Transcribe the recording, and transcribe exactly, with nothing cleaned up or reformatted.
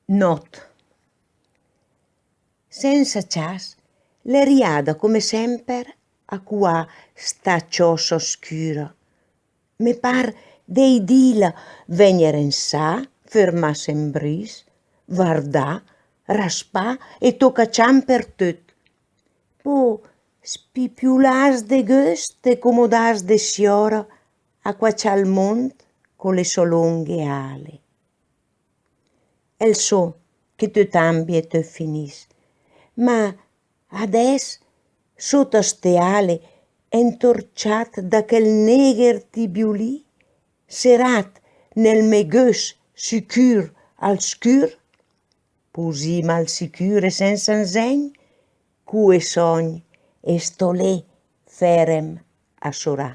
Nòt. Sensa ciàs, l'è riada come semper a cuà sta ciòsa scüra. Me par de idìla vègner en sà, fermàs en bris, vardà, raspà e tocà ciamp pertöt. Po spipiulàs de göst e comodàs de siòra a quacià 'l mónd co le sò longhe ale. El só che töt ambie e töt finìs, ma adès, sóta ste ale, entorciàt da chèl négher tibiulì, seràt nel mé gös sicür al scür, pusìm al sicür e sensa 'nsègn, cue sògn e stó lé fèrem a sorà.